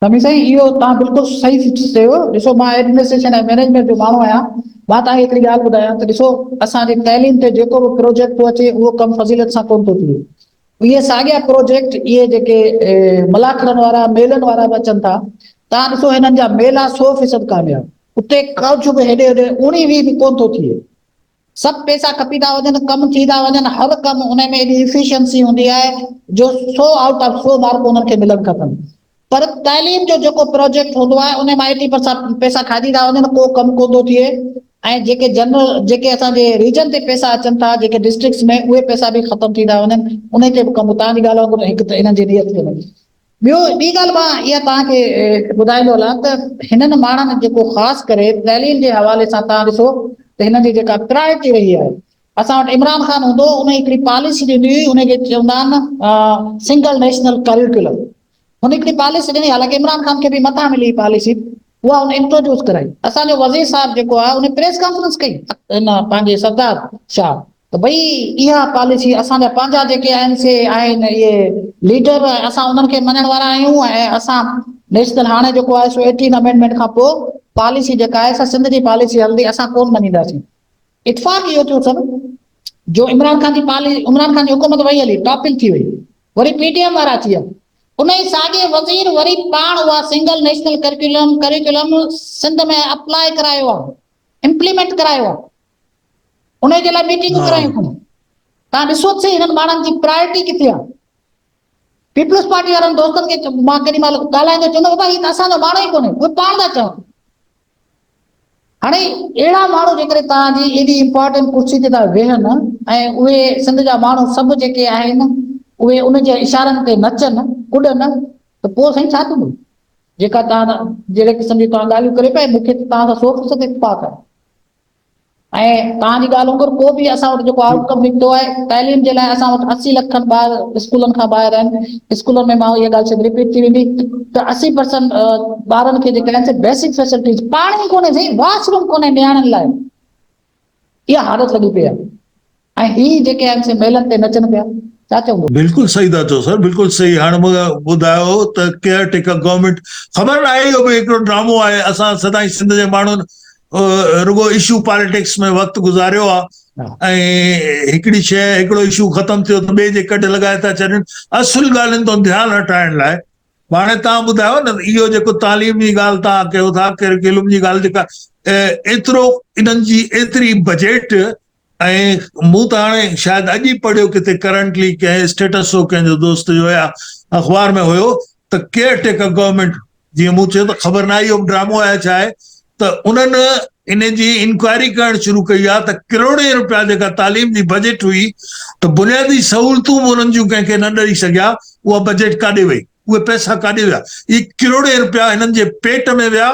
سميع سائين اهو توهان بلڪل صحيح چيو. ڏسو مان ايڊمنسٽريشن ۽ مئنيجمينٽ جو ماڻهو آهيان. مان توهان کي هڪڙي ڳالهه ٻڌايان ته ڏسو اسان جي تعليم تي جيڪو به پروجيڪٽ ٿو اچي اهو ڪم فضيلت سان ڪونه ٿو ٿئي. اهي ساڳيا پروجيڪٽ اهي جيڪي ملاکڙن وارا ميلن وارا به اچن ٿا توهان ڏسو هنن جا ميلا سو فيصد ڪامياب اتي ڪجهه به هيڏي هوڏي اوڻي ويهه به ڪونه ٿو ٿئي. سڀ پيسا کپي ٿا وڃن، ڪم ٿي ٿا وڃن، هر ڪم ان ۾ ايڏي ايفيشنسي هوندي آهي جو سو آئوٽ آف سو مارڪون انهن کي ملڻ کپن. پر تعليم جو جيڪو پروجيڪٽ هوندو آهي ان مان ايٽي پرسنٽ پيسا کائجي ٿا وڃن، ڪو ڪم ڪونه ٿو ٿئي ۽ جيڪي جنرل جيڪي اسان جي ريجن تي پيسا اچن ٿا جيڪي ڊسٽرڪٽس ۾ اهي پيسا به ختم ٿي ٿا وڃن، انهي تي به ڪم توهان جي ڳالهه وانگر هڪ ته انهن جي نيت ڪونهي. ٻيو ٻي ڳالهه مان اها توهان کي ٻڌائيندو هلان ته هنن ماڻهن جيڪو خاص ڪري تعليم جي حوالي سان توهان ڏسو ته هنن جي جيڪا پرائرٽي رهي آهي اسان وٽ عمران خان هوندو هو ان هڪڙي پاليسي ڏني هئي ان کي چوندا آهن سنگل نيشنل ڪريڪولم هن هڪڙي پاليسي ڏني حالانڪه عمران خان کي به مٿان ملي پاليسي اها هن انٽروڊيوس ڪرائي. اسان جو وزير صاحب جيڪو آهي ان پريس ڪانفرنس ڪئي هن پنهنجي سردار شاهه ته ڀئي اها پاليسي اسان جا پنهنجا جيڪي آهن سي آهن اهي ليڊر ۽ اسان انهن کي مڃڻ وارا آهيون ۽ اسان نيشنل هاڻي جيڪو آهي سو ايٽين امينڊمينٽ کان پوء پاليسي جيڪا آهي سا سنڌ جي پاليسي هلندي اسان ڪونه مڃينداسين. اتفاق اهو ٿيو سر جو عمران خان جي پالي عمران خان جي حڪومت وئي هلي ٽاپل ٿي وئي وري پي ڊي ايم وارا اچي ويا انهي ساڳي وزير وري پاڻ اها single national curriculum curriculum Sindh ۾ apply ڪرايو آهي امپليمينٽ ڪرايو آهي انهي جي لاء ميٽنگون ڪرايون اٿن تان ڏسو ته سهي هنن ماڻهن جي پرائرٽي ڪٿي آهي پيپلز پارٽي وارن دوستن کي مان ڪيڏي مهل ڳالهائيندو چوندو بابا هي ته اسان جو ماڻهو ئي ڪونهي اهي پاڻ ٿا چون هاڻي اهڙا ماڻهو جيڪڏهن توهان جي ايڏي امپارٽنٽ ڪرسي تي ٿا ويهن ۽ اهي سنڌ جا ماڻهو سڀ جيڪي آهن اهي ان جي اشارن تي نچن ڪڏن ته پوء سائين ڇا ٿيندو؟ جيڪا توهان جهڙي قسم جون توهان ڳالهيون ڪريو پيا مون کي ته توهان سان سو فيصد اتفاق آهي. ۽ توهان جي ڳالهه وانگر ڪو به اسان وٽ جيڪو آئوٽ ڪم نڪتو آهي تعليم جي لاء اسان وٽ 80 لک کن ٻار اسڪولن کان ٻاهر آهن اسڪولن ۾ مان اها ڳالهه شايد رپيٽ ٿي ويندي ته 80 پرسنٽ ٻارن کي جيڪا آهن سي بيسڪ فيسلٽيز پاڻي ڪونهي سائين واش روم ڪونهي نياڻين لاء اها حالت لڳي پئي آهي ۽ هي جيڪي آهن سي ميلن تي نچن پيا. ڇا چوندو؟ بلڪل صحيح ٿا چئو سر بلڪل صحيح هاڻ مون کي ٻڌايو ته ڪيئر ٽيڪر گورنمينٽ خبر ناهي اهو به هڪڙو ڊرامو آهي اسان سدائين سنڌ جي ماڻهن رڳو اشو پاليٽڪس ۾ وقت گذاريو آهي ۽ هڪڙي شيء هڪڙو اشو ختم ٿيو ته ٻئي جي ڪڍ لڳائي ٿا ڇڏين اصل ڳالهين تان ڌيان هٽائڻ لاء هاڻي توهان ٻڌايو نه اهو جيڪو تعليم جي ڳالهه توهان ڪيو ٿا ڪريڪيولم جي ڳالهه جيڪا ايترو انهن جي ايتري بجيٽ ۽ مون ته هاڻي شايد اڄ ئي پڙهيو ڪٿي ڪرنٽلي ڪنهن اسٽيٽس هو ڪنهن جو دوست جو يا اخبار ۾ هيو ته ڪيئر ٽيڪر گورنمينٽ جيئن مون چيو ته خبر ناهي اهو ڊرامو آهي ڇا آهي ته انهن ان جي انڪوائري ڪرڻ شروع ڪئي آهي ته ڪروڙين روپيا جيڪا تعليم جي بجيٽ هئي ته بنيادي سهولتون به انهن جون ڪنهن کي نه ڏئي سگهيا اها بجيٽ ڪاڏي وئي اهي پئسا ڪاڏي ويا اهي ڪروڙين روپيا هنن جي پيٽ ۾ ويا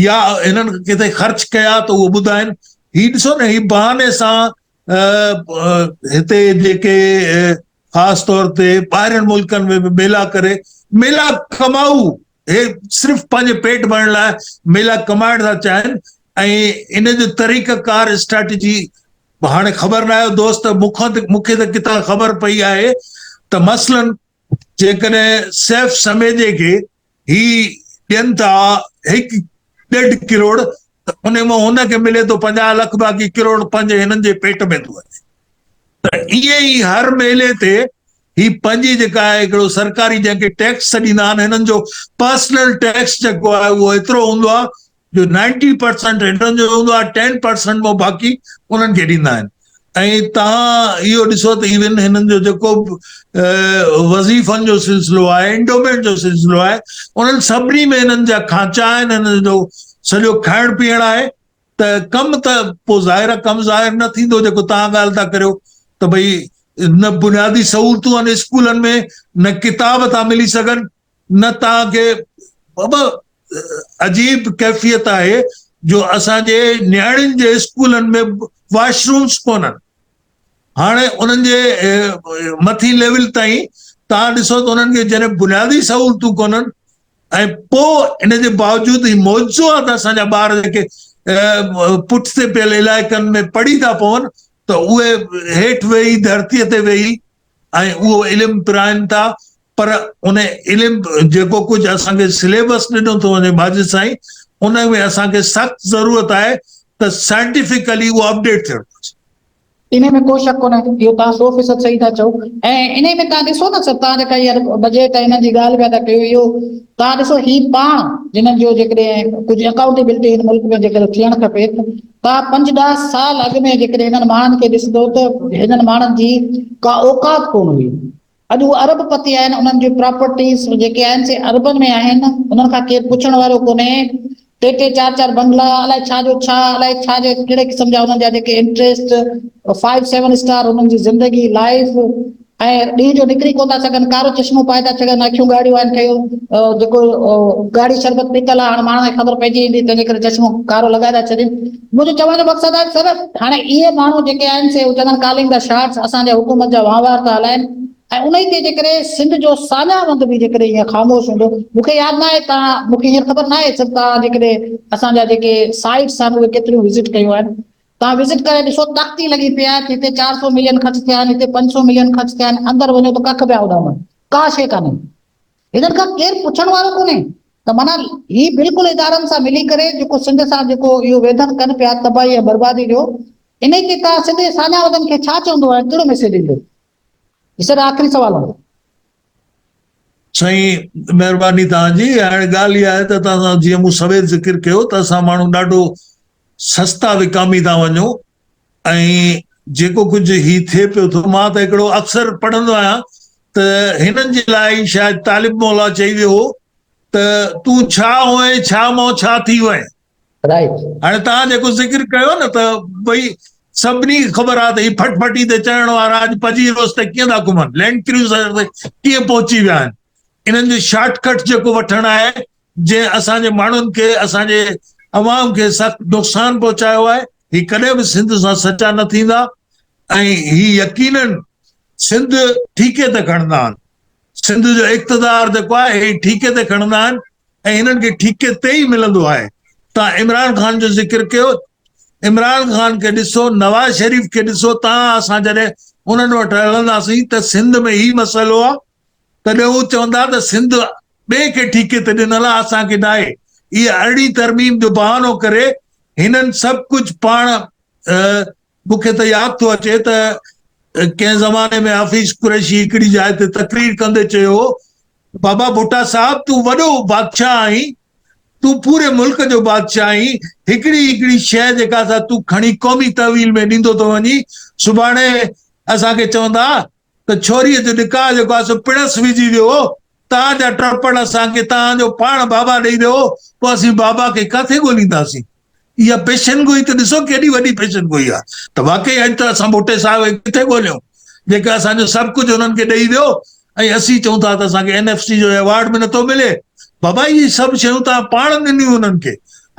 يا هنن ڪٿي خرچ ڪيا ته اهو ٻڌائين. هي ڏسو نه هي بهاني سان هتي جيڪي خاص طور تي ٻاهرين ملڪن ۾ به ميلا ڪري ميلا ڪمائو هي صرف پنهنجي پيٽ ڀرڻ لاء ميلا ڪمائڻ ٿا چاهين ۽ ان جو طريقه ڪار اسٽريٽجي هاڻي خبر نه آهي دوست مون کان مون کي ته ڪٿان خبر پئي آهي ته مثلا جيڪڏهن سيف سميجي کي هي ڏين ٿا هڪ ڏيڍ ڪروڙ ته ان مان هن کي ملي ٿو 50 لک باقي ڪروڙ پنهنجي هنن جي پيٽ ۾ ٿو وڃي ته ائين ئي هر ميلي تي هي پنهنجي جيڪا آهي هڪڙو سرڪاري جنهن کي ٽيڪس سڏيندا آهن هنن جو پرسنل ٽيڪس جيڪو آهي اهو ايترو هوندو آهي جو نائنٽي پرسنٽ هنن جو هوندو آهي ٽين پرسنٽ مان باقي انهن کي ڏيندا آهن ۽ توهان اهو ڏسو ته ايون هنن جو جيڪو وظيفن جو سلسلو آهي انڊومينٽ جو سلسلو آهي انهن سڀني ۾ هنن جا کانچا آهن هنن جو سڄو کائڻ پيئڻ آهي ته ڪم ته پوء ظاهر آهي ڪم ظاهر نه ٿيندو جيڪو توهان ڳالهه ٿا ڪريو ته ڀئي نه بنيادي سهولتون آهن اسڪولن ۾ نه ڪتاب ٿا ملي سگهن نه توهان کي بابا عجيب ڪيفيت آهي جو اسان جي نياڻين جي اسڪولن ۾ واش رومس ڪونهن هاڻي انهن جي مٿي ليول تائين توهان ڏسو ته انهن کي جڏهن بنيادي سهولتون ڪونهن ۽ پوء ان جي باوجود هي معجزو آهي ته اسان جا ٻار جيڪي پٺتي پيل علائقن ۾ پڙهي ٿا پون ته اهي هيٺ ويهي ڌرتيء تي ويهي ۽ اهو علم پرائن ٿا. پر ان علم جيڪو ڪجهه اسان کي سليبس ڏنو ٿو وڃي ماجد سائين ان ۾ اسان کي سخت ضرورت آهي ته سائنٽيفڪلي اهو اپڊيٽ ٿيڻ گهرجي. انهي ۾ ڪو شڪ ڪونهي اهو توهان سو فيصد صحيح ٿا چئو ۽ انهي ۾ توهان ڏسو نه سر توهان جيڪا هينئر بجيٽ ۽ انهن جي ڳالهه پيا ٿا ڪيو اهو توهان ڏسو هي پاڻ جنهن جو جيڪڏهن ڪجهه اڪائونٽيبلٽي هن ملڪ ۾ جيڪڏهن ٿيڻ کپي ته توهان پنج ڏهه سال اڳ ۾ جيڪڏهن هنن ماڻهن کي ڏسندو ته هنن ماڻهن جي ڪا اوقات ڪونه هئي اڄ هو ارب پتي آهن، انهن جون پراپرٽيز جيڪي آهن سي اربن ۾ آهن، انهن کان ڪير پڇڻ وارو ڪونهي، ٽي ٽي چار چار بنگلا، الائي ڇا جو ڇا، الائي ڇا جي ڪهڙي قسم جا انهن جا جيڪي انٽريسٽ، فائيو سيون اسٽار انهن جي زندگي، لائيف، ۽ ڏينهن جو نڪري ڪونه ٿا سگهن، ڪارو چشمو پائي ٿا ڇڏن، اکيون ڳاڙهيون آهن ٺهيو جيڪو ڳاڙهي شربت پيتل آهي هاڻ ماڻهن کي خبر پئجي ويندي تنهنجي ڪري چشمو ڪارو لڳائي ٿا ڇڏين. منهنجو چوڻ جو مقصد آهي سر هاڻي اهي ماڻهو جيڪي آهن سي هو چوندا آهن ڪالنگ دا شاٽس اسان جا حڪومت جا وهنوار ٿا هلائن ۽ انهي تي جيڪڏهن سنڌ جو ساڃاهه وند به جيڪڏهن ائين خاموش هوندو مون کي ياد ناهي توهان مون کي هينئر خبر ناهي سر توهان جيڪڏهن اسان جا جيڪي سائيٽس آهن اهي ڪيتريون وزٽ ڪيون آهن توهان وزٽ ڪري ڏسو تختي لڳي پئي آهي ته هتي 400 ملين خرچ ٿيا آهن هتي 500 ملين خرچ ٿيا آهن اندر وڃو ته ڪک پيا اڏامن ڪا شيء ڪانهي هنن کان ڪير پڇڻ وارو ڪونهي ته معنيٰ هي بلڪل ادارن سان ملي ڪري جيڪو سنڌ سان جيڪو اهو ويڌن ڪن پيا تباهي ۽ بربادي جو انهي تي توهان سنڌ جي ساڃاهه وندن کي ڇا چوندو ۽ ڪهڙو ميسيج ڏيندو؟ هي سر آخري سوال هوندو. سائين مهرباني توهان جي هاڻي ڳالهه اها آهي ته توهان سان جيئن مون سوير ذڪر ڪيو ته اسان ماڻهو ڏاڍو سستا وڪامي ٿا وڃون ۽ جيڪو ڪجهه هي ٿئي پيو ٿو مان ته هڪڙو اڪثر پڙهندو آهيان ته هنن جي لاء ئي شايد طالب مولا چئي ويو هو ته تون ڇا هئين ڇا مون ڇا ٿي وئين. هاڻي توهان جيڪو ذڪر ڪيو نه ته ڀئي سڀني کي خبر آهي ته هي ڦٽ ڦٽي تي چڙهڻ وارا اڄ پجيروس تي ڪيئن ٿا گهمن لينڊ ڪروزر تي ڪيئن پهچي ويا آهن انهن جو شارٽ ڪٽ جيڪو وٺڻ آهي جنهن اسان جي ماڻهن کي اسان جي عوام کي سخت نقصان پهچايو آهي هي ڪڏهن به سنڌ سان سچا نه ٿيندا ۽ هي يقينن سنڌ ٺيڪي تي کڻندا آهن سنڌ جو اقتدار جيڪو آهي هي ٺيڪي تي کڻندا آهن ۽ هنن کي ٺيڪي تي ئي ملندو آهي تان عمران خان جو ذڪر ڪيو عمران خان کي ڏسو نواز شريف کي ڏسو تان اسان جڏهن انهن وٽ هلنداسين ته سنڌ ۾ هي مسئلو آهي تڏهن هو چوندا ته سنڌ ٻئي کي ٺيڪي تي ڏنل آهي اسان کي ناهي. اها ارڙهين ترميم جو بهانو ڪري هنن سڀ ڪجهه پاڻ مون کي ته ياد ٿو اچي ته ڪنهن زماني ۾ حفيظ قريشي هڪڙي جاء تي تقرير ڪندي چيو هو بابا ڀٽا صاحب تون وڏو بادشاهه آهين تون پوري ملڪ جو بادشاهه آهين هڪڙي هڪڙي شيء جيڪا سا تون کڻي قومي تحويل ۾ ڏيندو ٿو وڃين سڀاڻي اسان کي چوندا ته ڇوريء جو نڪاح جيڪو آهي سو پڻس وجهي ويو هو، توهان جا ٽپڙ اسان کي توهان جو پاڻ بابا ڏئي ويو هو، پوء اسين بابا کي ڪاٿي ڳولينداسين؟ اها پيشن گوئي ته ڏسو ڪيڏي وڏي پيشن گوئي آهي ته واقعي اڄ ته اسان ڀٽي صاحب کي ڪٿي ڳوليون، جيڪي اسان جو سڀ ڪجهه انهن کي ڏئي ويو ۽ اسين چئون ٿا ته اسان کي اين ايف سي جو ايوارڊ به نٿو ملي. بابا اهي سڀ شيون توهان پاڻ ڏنيون انهن کي،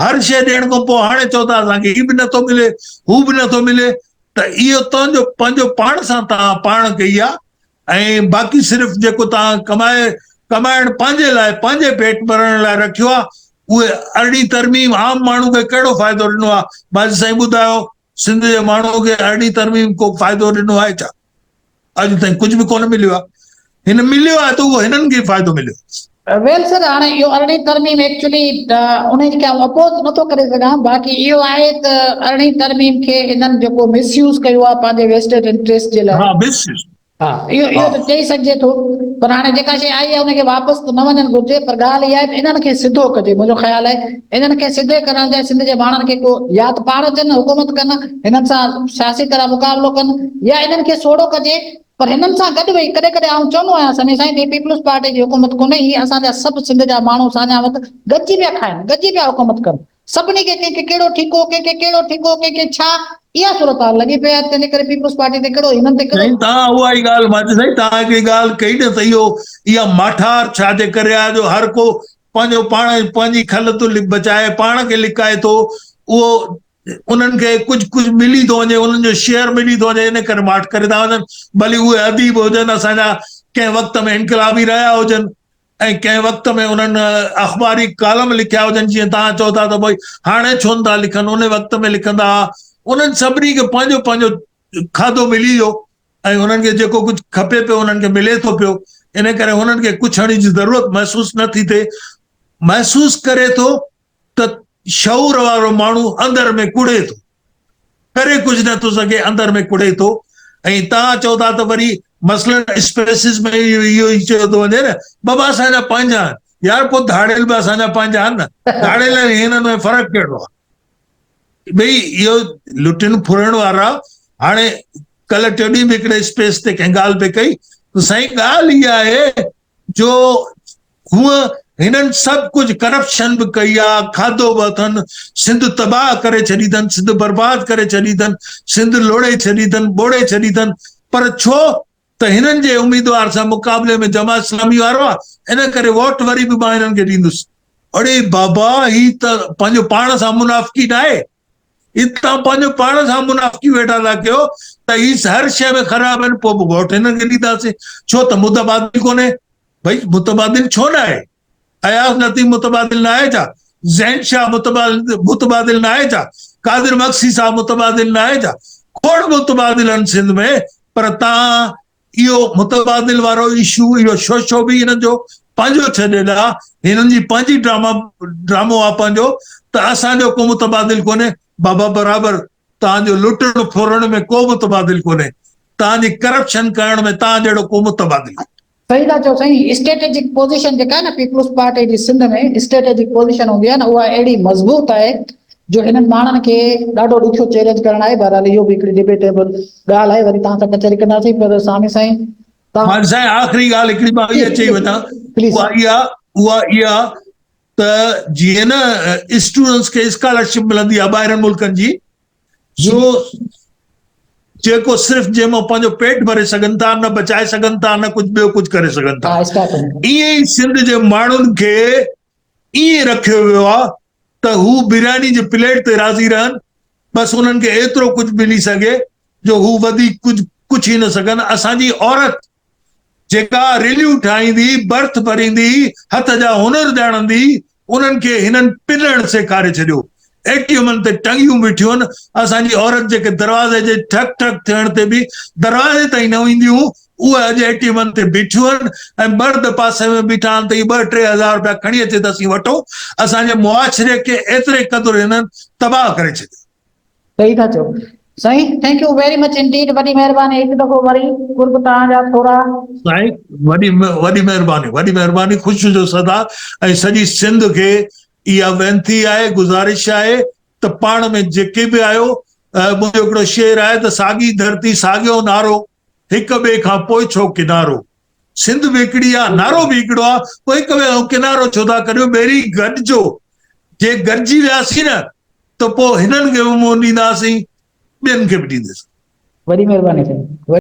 هر شيء ڏيڻ کان پوء هاڻي چئو ٿا اسان کي هي به نٿو ملي، هو به نٿو ملي، ته اهو تنهنجو پنهنجو پاڻ سان توهان پاڻ ڪئي آ ۽ باقي صرف جيڪو توهان ڪمائي ڪمائڻ پنهنجي لاء پنهنجي پيٽ ڀرڻ لاء رکيو آ اهي ارڙهين ترميم عام ماڻهو کي ڪهڙو فائدو ڏنو آ ماجد سائين ٻڌايو سنڌ جي ماڻهو کي ارڙهين ترميم ڪو فائدو ڏنو آهي ڇا اڄ تائين ڪجهه به ڪونه مليو آهي. هن مليو آهي ته اهو هنن کي فائدو مليو. ويل سر هاڻي اهو ارڙهين ترميم ايڪچولي انهي کي آئون اپوز نٿو ڪري سگهان باقي اهو آهي ته ارڙهين ترميم کي هنن جيڪو مس يوز ڪيو آهي پنهنجي ويسٽيڊ انٽريسٽ جي لاء ها مس يوز ها اهو اهو ته چئي سگهجي ٿو پر هاڻي جيڪا شيء آئي آهي ان کي واپس ته نه وڃڻ گهرجي پر ڳالهه اها آهي ته انهن کي سڌو ڪجي منهنجو خيال آهي انهن کي سڌي ڪرڻ جا سنڌ جي ماڻهن کي ڪو يا ته پاڻ اچن حڪومت ڪن هنن سان سياسي طرح مقابلو ڪن يا انهن کي سوڙهو ڪجي پر هنن سان گڏ ويهي ڪڏهن ڪڏهن آئون چوندو آهيان سميع سائين ته هي پيپلز پارٽي جي حڪومت ڪونهي هي اسان جا سڀ سنڌ جا ماڻهو ساڃاهوند گڏجي پيا کائن گڏجي پيا حڪومت ڪن سڀني کي ڪنهن کي ڪهڙو ٺيڪو ڪنهن کي ڪهڙو ٺيڪو ڪنهن کي ڇا اها صورتحال لڳي پئي آهي تنهنجي ڪري پيپلز پارٽي تي ڪهڙو هنن تي ڪهڙو سائين توهان اها ئي ڳالهه مان سائين توهان هڪڙي ڳالهه ڪئي نه ته اهو اها ماٺار ڇا جي ڪري آهي جو هر ڪو پنهنجو پاڻ پنهنجي کل ٿو بچائي پاڻ کي لڪائي ٿو اهو انهن کي ڪجهه ڪجهه ملي ٿو وڃي انهن جو شيئر ملي ٿو وڃي ان ڪري ماٺ ڪري ٿا وڃن ڀلي اهي اديب هجن اسان جا ڪنهن وقت ۾ انقلابي رهيا هجن ۽ ڪنهن وقت ۾ انهن اخباري ڪالم لکيا هجن جيئن توهان چئو ٿا ته ڀئي هاڻي ڇو نٿا لکن ان وقت ۾ لکندا هئا انهن سڀني کي پنهنجو پنهنجو کاڌو ملي ويو ۽ انهن کي جيڪو ڪجهه کپي پيو انهن کي ملي ٿو پيو. ان ڪري هنن کي ڪڇڻ جي ضرورت محسوس نه ٿي ٿئي. محسوس ڪري ٿو ته شعور وارو ماڻهو اندر ۾ ڪڙهي ٿو. ڪري ڪجهه نه ٿو سگهي، اندر ۾ ڪڙهي ٿو. ۽ توهان چئو ٿا ته وري مثلاً اسپيسز ۾ اهو ئي چيو ٿو وڃي نه بابا اسان جا پنهنجا آهن. يار پوء ڌاڙيل به اسان جا پنهنجا آهن نه، ڌاڙيل ۽ هنن ۾ فرق ڪهڙو آهي؟ ٻئي اهو لٽن ڦرڻ وارا. هاڻي ڪلهه ٽيون ڏينهن به هڪڙي اسپيس تي ڪنهن ڳالهه پئي ڪئي ته سائين ڳالهه اها آهي جو هونء هنن سڀ ڪجهه ڪرپشن به ڪئي آ، کاڌو به اٿن، سنڌ تباهه ڪري ڇڏي اٿن، سنڌ برباد ڪري ڇڏي اٿن، سنڌ لوڙهي ڇڏي اٿن، ٻوڙي ڇڏي اٿن، پر ڇو ته هنن جي اميدوار سان مقابلي ۾ جماعت اسلامي وارو آ، ان ڪري ووٽ وري به مان هنن کي ڏيندس. اڙي بابا هي ته پنهنجو پاڻ سان منافقي ناهي؟ هي توهان پنهنجو پاڻ سان منافقي ويٺا ٿا ڪيو ته هي هر شيء ۾ خراب آهن پوء به ووٽ هنن کي ڏينداسين، ڇو ته متبادل ڪونهي. ڀئي متبادل ڇو ناهي؟ اياز لطيف متبادل ناهي ڇا؟ زين شاهه متبادل ناهي ڇا؟ قادر مگسي صاحب متبادل ناهي ڇا؟ کوڙ متبادل آهن سنڌ ۾ پر تان اهو متبادل وارو اشو اهو شوشو به هنن جو پنهنجو ڇڏيل آ، هنن جي پنهنجي ڊراما ڊرامو آ پنهنجو ته اسان جو ڪو متبادل ڪونهي. بابا برابر توهان جو لٽڻ ڦرڻ ۾ ڪو متبادل ڪونهي، توهان جي ڪرپشن ڪرڻ ۾ توهان جهڙو ڪو متبادل ڪونهي. صحيح ٿا چئو سائين اسٽريٽجڪ پوزيشن جيڪا آهي نه پيپلز پارٽي جي سنڌ ۾ اسٽريٽجڪ پوزيشن هوندي آهي نه اها اهڙي مضبوط آهي جو هنن ماڻهن کي ڏاڍو ڏکيو چئلينج ڪرڻ آهي بهرحال اهو به هڪڙي ڊبيٽيبل ڳالهه آهي وري توهان سان ڪچهري ڪنداسين پر سامي سائين توهان مالڪ سائين آخري ڳالهه هڪڙي مان اها چئي وڃان پليز اها اها اها اها ته جيئن نه اسٽوڊنٽس کي اسڪالرشپ ملندي آهي ٻاهرن ملڪن جي جو جيڪو صرف جنهن مان پنهنجو پيٽ ڀري سگهن ٿا نه بچائي سگهن ٿا نه ڪجهه ٻيو ڪجهه ڪري سگهن ٿا ائين ئي سنڌ جي ماڻهن کي ائين رکيو ويو آهي ته هو برياني جي پليٽ تي راضي رهن بس انهن کي ايترو ڪجهه ملي سگهي جو هو وڌيڪ ڪجهه ڪجهه ئي نه سگهن اسان جي عورت جيڪا ريليون ٺاهيندي، برٿ ڀريندي، هٿ جا هنر ڄاڻندي، انهن کي هنن پنڻ سيکاري ڇڏيو. اي ٽي ايمن تي ٽنگيون بيٺيون آهن. اسان جي عورت جيڪي دروازي جي ٺڪ ٺڪ ٿيڻ تي به دروازي تائين نه وينديون هيون، اهي اڄ اي ٽي ايمن تي بيٺيون آهن ۽ مرد پاسي ۾ بيٺا آهن ته هي ٻه ٽي هزار رپيا کڻي اچي ته اسين وٺون. اسان جي معاشري کي ايتري قدر هنن تباهه ڪري ڇڏيو. صحيح ٿا چئو سائين thank you very much indeed وڏي مهرباني هڪ دفعو وري قرب توهان جا ٿورا. سائين وڏي وڏي مهرباني وڏي مهرباني خوش هجو سدا ۽ سڄي سنڌ کي اها وينتي آهي گذارش آهي ته پاڻ ۾ جيڪي به آهيو منهنجو هڪڙو شعر آهي ته ساڳي ڌرتي ساڳيو نعرو هڪ ٻئي کان پوء ڇو ڪنارو سنڌ به هڪڙي آ نعرو به هڪڙو آ پوء هڪ ٻئي کان ڪنارو ڇو ٿا ڪريو ٻيري گڏجو جي گڏجي وياسين نه ته پوء هنن کي به منهن ڏينداسين ٻين کي به ڏينداسين. وڏي مهرباني سائين.